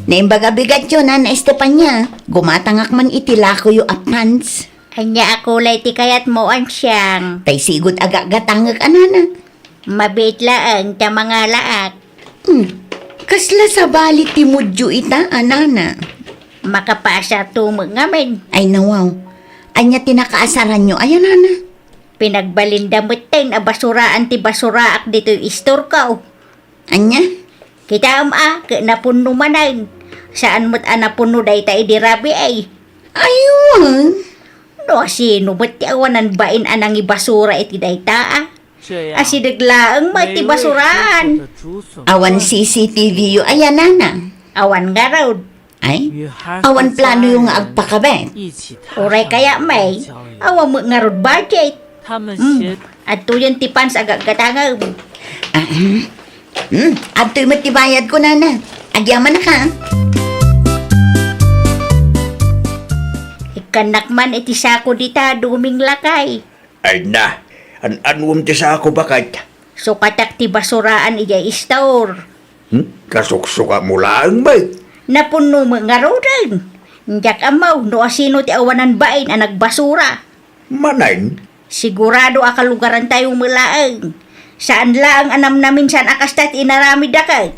Naimbag a bigatyo, Nana Estefania. Gumatangak man iti lakoyo a pants. Ania a kulay ti kayatmo, Ansiang? Tay sigud a gagatangek a, Nana. Mabiit laeng ta mangalaak. Hmm. Kasla sabali ti moodyo ita a, Nana? Makapaasarto met ngamin. Ay, nawaw. Ania ti nakaasaranyo aya, Nana? Pinagbalinda metten a basuraan ti basuraak ditoy istorko. Ania? Kitaem a, ket napunno manen. Saan met a napunno dayta idi rabii. Aywan. No asino met ti awanan bain a nangibasura iti dayta a? Asideg laeng met ti basuraan. Awan C C T V yo aya, Nana? Awan ngarud. Ay, awan planoyo nga agpakabet? Uray kaya, may, awan met ngarud budget. Hmm, adtoyen ti pants a gagatangem. Ah, hmm. Hmm, adtoy met ti bayadko, Nana. Agyamanak a. Ikkannak man iti sako dita, Duming lakay. Ay na, an-anuem ti sako, baket? Sukatak ti basuraan idiay istor. Hmm? Kasuksukatmo laeng met? Napunno met ngaruden. Diak ammo no asino ti awanan bain a nagbasura. Manen? Sigurado a kalugarantayo met laeng. Saan laeng a namnaminsan a kasta ti inaramidda, ket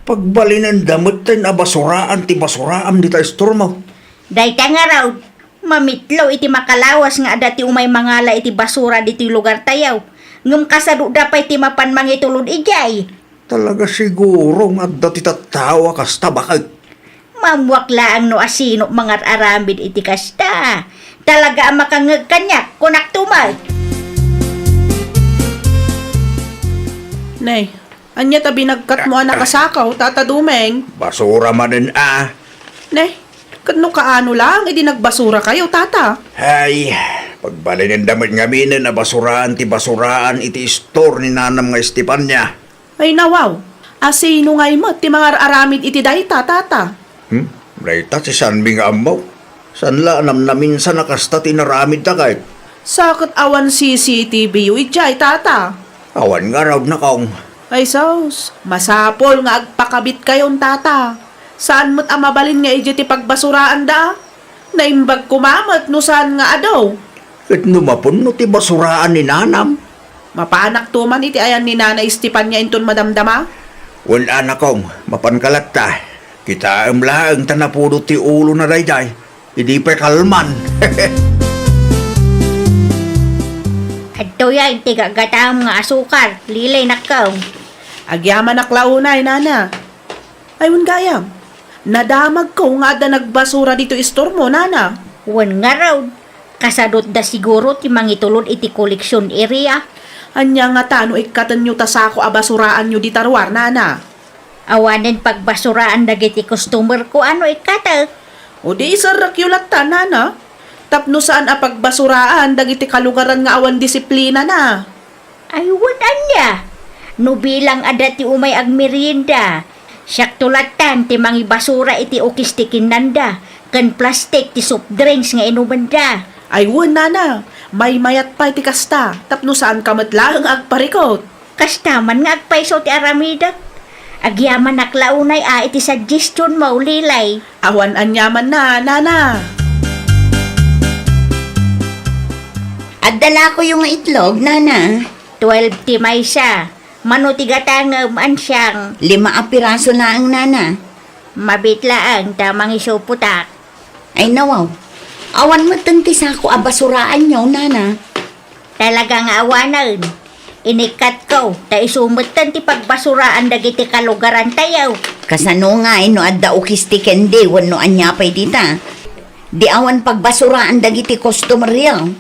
pagbalinenda metten a basuraan ti basuraam dita istormo. Dayta ngarud, mamitlo iti makalawas nga adda ti umay mangala iti basura ditoy lugartayo. Ngem kasadoda pay ti mapan mangitulod idiay. Talaga siguro nga adda ti tattao a kasta, baket. Maammuak laeng no asino mangar-aramid iti kasta. Talaga a makangngeg kaniak, kunakto met. Nay, ania ta binagkatmo a nakasakaw, Tata Dumeng? Basura manen a. Nay, ket no kaano laeng idi nagbasurakayo, Tata? Ay, pagbalinenda met ngaminen a basuraan ti basuraan iti istor ni nanam nga Estefania. Ay, nawaw. Asino ngay met ti mangar-aramid iti dayta, Tata? Hmm? Dayta ti saanmi nga ammo. Saan la a namnaminsan a kasta ti inaramidda ket. Sa ket awan C C T V yo idiay, Tata? Awan ngarud, Nakong. Ay, sus. Masapul nga agpakabitkayon, Tata. Saan met a mabalin nga idiay ti pagbasuraanda? Naimbag koma met no saan nga adu. Ket no mapunno ti basuraan ni nanam? Mapanakto man iti ayan ni Nana Estefania inton madamdama? Wen a, Nakong, mapanka latta. Kitaem laeng ta napudot ti ulona daydiay. Idi pay kalman. Adtoy a inti gaggatam nga asukar, Lilay, Nakong. Agyamanak la unay, Nana. Ay, wen gayam. Nadamagko nga adda nagbasura ditoy istormo, Nana. Wen ngarud, kasadutda siguro ti mangitulod iti collection area. Ania ngata no ikkatenyo ta sako a basuraanyo dita ruar, Nana? Awanen pagbasuraan dagiti customer ko a no ikkatek. O di iserrekyo latta, Nana. Tapno saan a pagbasuraan dagiti kalugaran nga awan disiplinana. Ay, wen ania? No bilang adda ti umay agmerienda, siakto lattan ti mangibasura iti ukis ti kinnanda ken plastik ti soft drinks nga inumenda. Ay, wen, Nana, maymayat pay ti kasta tapno saanka met laeng a agparikut. Kasta man nga agpayso ti aramidek. Agyamanak la unay a iti suggestion mo, Lilay. Awan aniamanna, Nana. Adda lakoyo nga itlog, Nana. Twelve ti maysa. Mano ti gatangem, Ansiang? Lima a piraso laeng, Nana. Mabiit laeng ta mangisupotak. Ay, nawaw. Awan metten ti sako a basuraanyo, Nana. Talaga nga awanen. Inikkatko, ta isu metten ti pagbasuraan dagiti kalugarantayo. Kasano ngay no adda ukis ti candy wenno ania pay dita? Di awan pagbasuraan dagiti customeryo.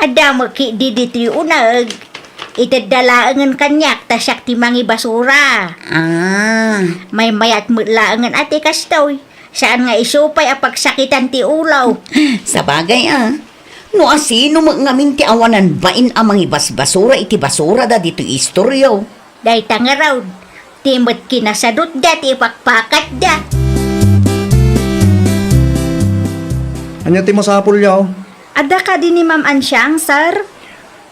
Adda met ketdi ditoy uneg. Itedda laengen kaniak ta siak ti mangibasura. Ah. Maymayat met laengen a ti kastoy. Saan nga isu pay a pagsakitan ti ulo. Sabagay, a. No asino met ngamin ti awanan bain a mangibasbasura iti basurada ditoy istoryo? Dayta ngarud, ti met kinasadutda ti ipakpakatda. Ania ti masapulyo? Adda kadi ni Ma'am Ansiang, sir?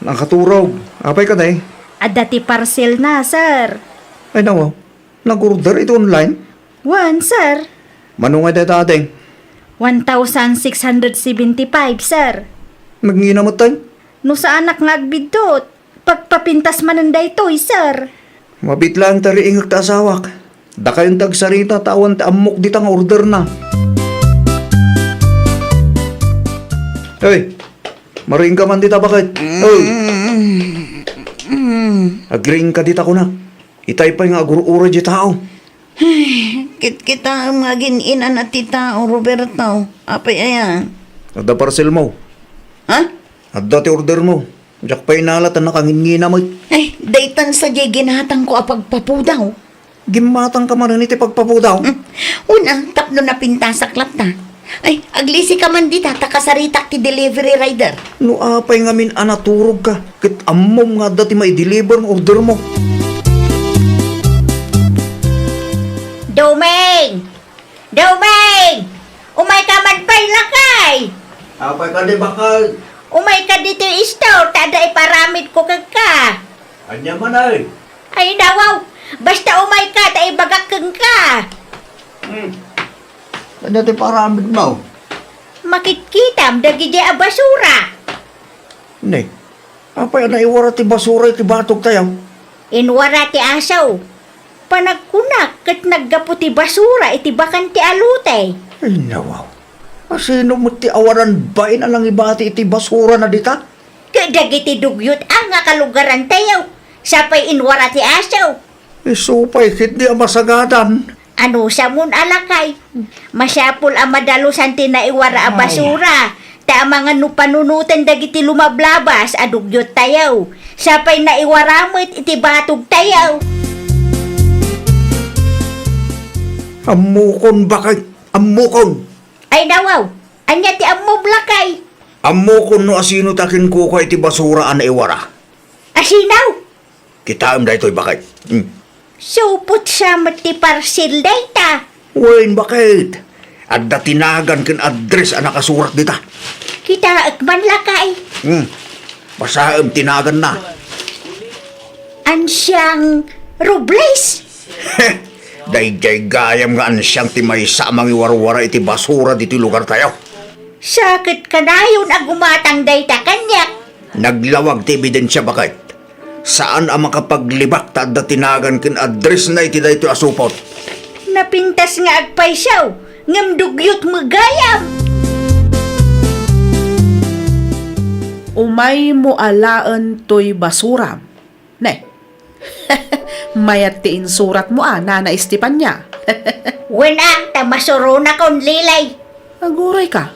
Nakaturog. Apay kadi? Adda ti parcel na, sir. Ay, nawa. Nag-order iti online? Wen, sir. Mano nga dayta, ading? One thousand six hundred seventy-five, sir. Nagngina met, tay? No saanak nga agbiddut, pagpapintas manen daytoy, sir. Mabiit laeng ta riingek ta asawak. Dakayon ti agsarita ta awan ti ammok dita nga order na. Hey, mariingka man dita, baket. Hey. Agriingka dita, kuna. Itay pay nga agur-uray ti tao. Ay, kitkitaem nga agin-inana ti tao, Roberto. Apay aya? Adda parcel mo. Ha? Adda ti order mo. Diak pay nala ta nakangingina met. Ay, daytan sadiay ginatangko a pagpapudaw. Gimmatangka manen iti pagpapudaw? Hmm. Una, tapno napintasak latta. Ay, aglisika man dita, ta kasaritak ti delivery rider. No apay ngamin a naturogka, ket ammom nga adda ti maideliver nga order mo. Doming! Doming! Umayka man pay, lakay! Apay kadi, baket? Umayka ditoy store, ta adda iparamidko kenka. Ania man, ay? Ay, nawaw! Basta umayka, ta ibagak kenka. Hmm. Ania ti paramidmo? Makitkitam dagidi a basura. Ne, apay a naiwara ti basura iti batogtayo? Inwara ti aso. Panagkunak ket naggapu ti basura iti bakante a lote. Ay, nawaw. Asino met ti awanan bain a nangibati iti basurana dita? Ket dagiti dugyot a nga kalugarantayo, sapay inwara ti aso. Isu pay ketdi a masagadan. Anusamon a lakay, masapul a madalusan ti naiwara a basura, ta amangan no panunoten dagiti lumablabas a dugyot tayo. Sapay naiwara met iti batog tayo. Ammokon, bakay, ammokon. Ay, nawaw, ania ti ammom, lakay? Ammokon no asino ti akinkukua iti basura a naiwara. Asino? Kitaem daytoy, bakay. Hmm. Supot sa met ti parcel dayta. Wen, bakay. Adda ti nagan ken address a nakasurat dita. Kitaek man, lakay. Hmm. Basaem ti naganna. Ansiang Robles. Daydiay gayam nga ansiang ti maysa a mangiwarwara iti basura ditoy lugar tayo. Sa ket kanayon a gumatang dayta kaniak. Naglawag ti ebidensia, bakay. Saan a makapaglibak ta adda ti nagan ken addressna iti daytoy a supot. Napintas nga agpayso, ngem dugyot met gayam. Umaymo alaen toy basuram. Ne. Mayat ti insuratmo a, Nana Estefania. Wen a, ta masuronakon, Lilay. Aguray ka.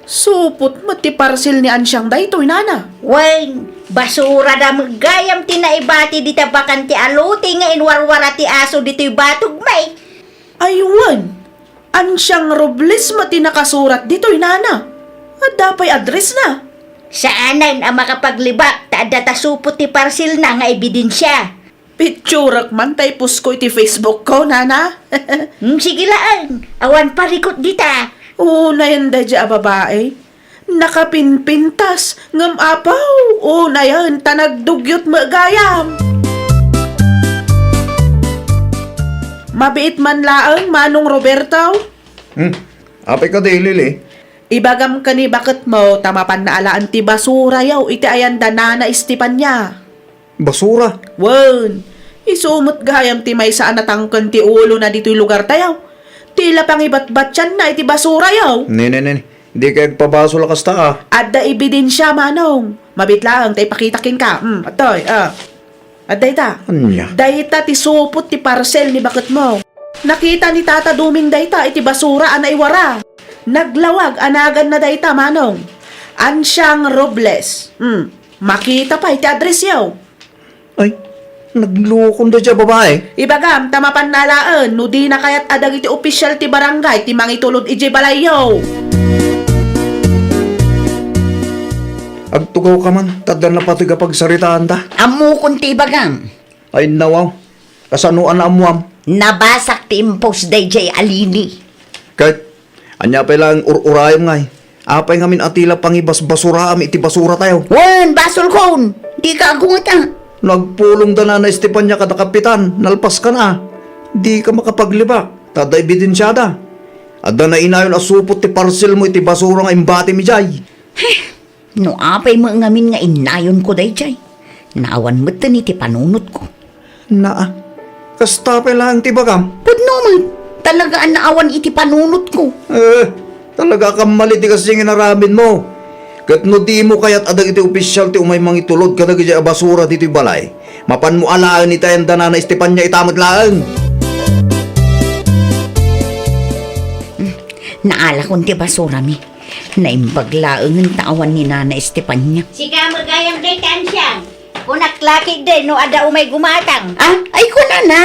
Supot met ti parcel ni Ansiang daytoy, nana. Wen, basura da met gayam ti naibati dita bakante a lote nga inwarwara ti aso ditoy batog, may. Ay, wen. Ansiang Robles met ti nakasurat ditoy, nana. Adda pay address na. Saanen a makapaglibak ta adda ta supot ti parcel na nga ebidensya. Picturak man ta ipost ko iti Facebook ko, nana. Hmm, sige laeng. Awan parikot dita. Unayen daydiay a babai. Nakapinpintas, ngem apaw, unayen ta nagdugyot met gayam. Mabiit man laeng, Manong Roberto. Hmm, apay kadi, Lili? Ibagam ken ni baketmo ta mapanna alaen ti basurayo iti ayan da Nana Estefania. Basura? Wen, isu met gayam ti maysa a natangken ti ulona ditoy lugar tayo. Ti la pangibatbatianna iti basurayo. Ne, ne, ne, ne. Dika agpabasol a kasta, a. Adda ebidensya, manong. Mabiit laeng ta ipakita kenka. Hmm, atoy, a. Adda ita. Ania? Dayta ti supot ti parcel ni baketmo. Nakita ni Tata Duming dayta iti basura a naiwara. Naglawag a naganna dayta, manong. Ansiang Robles. Hmm. Makita pay ti addressyo. Ay, naglukon daydiay a babai. Ibagam ta mapanna alaen no dina kayat a dagiti opisyal ti barangay ti mangitulod idiay balayyo. Agtugawka man, ta adda napateg a pagsaritaanta. Ammokon ti ibagam. Ay, nawaw. Kasano a naammuam? Nabasak ti impost daydiay a Lili. Ket, ania pay laeng ur-urayem ngay? Apay ngamin a ti la pangibasbasuraam iti basuratayo? Wen, basolkon! Dika agguta! No agpulong da Nana Estefania kada kapitan, nalpaskana. Dika makapaglibak, ta adda ebidensiada. Adda nainayon a supot ti parselmo iti basura nga imbatimi diay. Heh! No apay met ngamin nga innayonko daydiay, naawan metten iti panunotko. Naa, kasta pay laeng ti ibagam? Pudno met, talaga a naawan iti panunotko. Eh, talaga a kamali ti kasdi nga inaramidmo. Ket no dimo kayat a dagiti opisyal ti umay mangitulod kadagiti a basura ditoy balay, mapanmo alaen iti ayan da Nana Estefania ita met laeng. Hmm, naalakon ti basurami. Naimbag laengen ta awan ni Nana Estefania. Sika met gayam dayta, Ansiang. Kunak la ketdi no adda umay gumatang. Ah, ay kunana.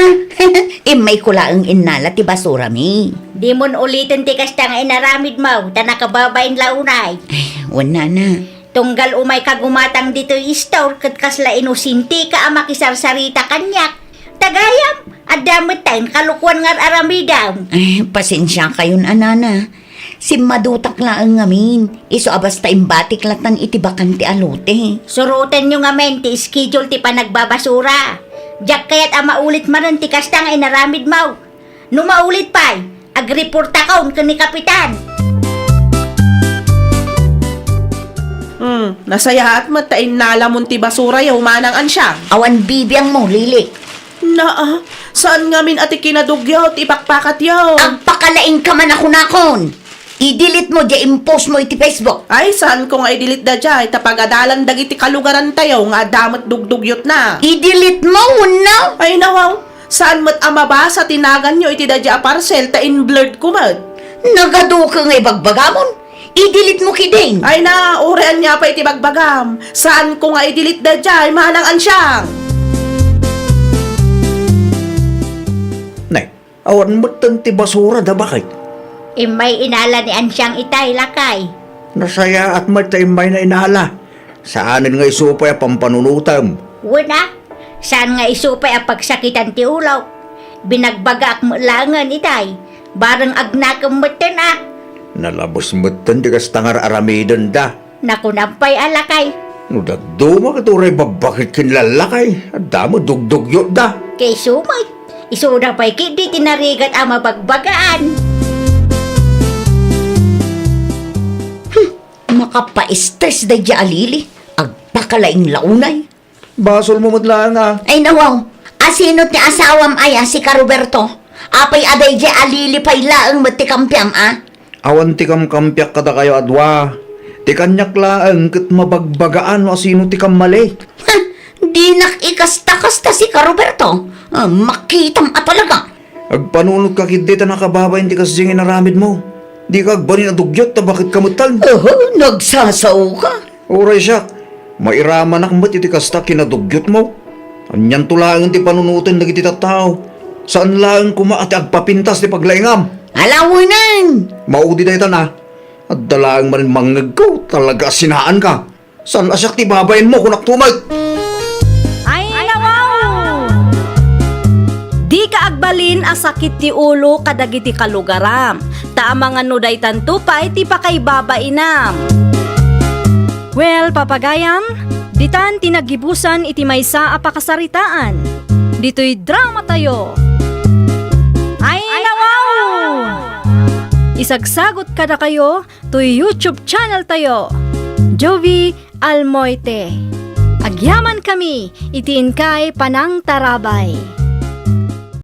Immayko laeng innala ti basurami. Dimon uliten ti kasta nga inaramidmo, ta nakababain la unay. Ay, wen, nana. Tunggal umayka gumatang ditoy store ket kasla inosenteka a makisarsarita kaniak. Ta gayam, adda metten kalokuan nga ar-aramidam. Ay, pasensiakayon a, nana. Simmadutak laeng ngamin, isu a basta imbatik latan iti bakante a lote. Surotenyo ngamin ti schedule ti panagbabasura. Diak kayat a maulit manen ti kasta nga inaramidmo. No maulit pay, agreportakon ken ni Kapitan. Hmm, nasayaat met ta innalamon ti basurayo, Manang Ansiang. Awan bibiangmo, Lili. Naa, saan ngamin a ti kinadugyot ti ipakpakatyo? Agpakalaingka man a kunakon. I-delete mo diay impost mo iti Facebook. Ay, saanko nga i-delete daydiay, ta pagadalan dagiti kalugarantayo nga adda met dugdugyotna. I-delete mo, wenno? Ay, nawaw, Saan met a mabasa ti naganyo iti daydiay a parcel ta in-blurred ko met. Nagaduke nga ibagbagamon? I-delete mo ketdin. Ay na, uray ania pay ti bagbagam. Saan ko nga i-delete daydiay, Manang Ansiang. Nay, awan metten ti basura da, baket? Immay inala ni Ansiang itay, lakay. Nasayaat met ta immayna inala. Saanen nga isu pay a pampanunotem. Wen a, saan nga isu pay a pagsakitan ti ulok. Binagbagaak met laengen itay. Bareng agnakem metten a. Nalabes metten ti kasta nga ar-aramidenda. Nakunam pay a, lakay. No dadduma ket uray babbaket ken lallakay, adda met dugdugyotda. Ket isu met, isuda pay ketdi ti narigat a mabagbagaan. Hmm, makapaestres daydiay a Lili. Agpakalaing la unay. Basolmo met laeng a. Ay, nawaw. Asino ti asawam aya, si Karoberto? Apay a daydiay a Lili pay laeng met ti kampiam a? Awan ti kamkampiak kadakayo a dua. Ti kaniak laeng ket mabagbagaan no asino ti kammali. Ha? Dinak ikasta-kasta si Karoberto. Ah, makitam a talaga. Agpanunotka ketdi ta nakababain ti kasdiay nga inaramidmo. Dika agbalin a dugyot ta baket ka metten. Oho, nagsasaoka. Uray siak, mairamanak met iti kasta a kinadugyotmo. Anianto laengen ti panunoten dagiti tattao? Saan laeng koma a ti agpapintas ti paglaingam. Alawenen! Maudi daytan a. Adda laeng manen mangngegko, talaga a sinaanka. Saan a siak ti babainmo, kunakto met. Ay, nawaw! Dika agbalin a sakit ti ulo kadagiti kalugaram, ta amangan no daytanto pay ti pakaibabainam. Well, papagayam, ditan ti naggibusan iti maysa a pakasaritaan. Ditoy dramatayo. Ay, nawaw! Isagsagot kadakayo toy YouTube channel tayo, Jovie Almoite. Agyamankami iti inkay panangtarabay.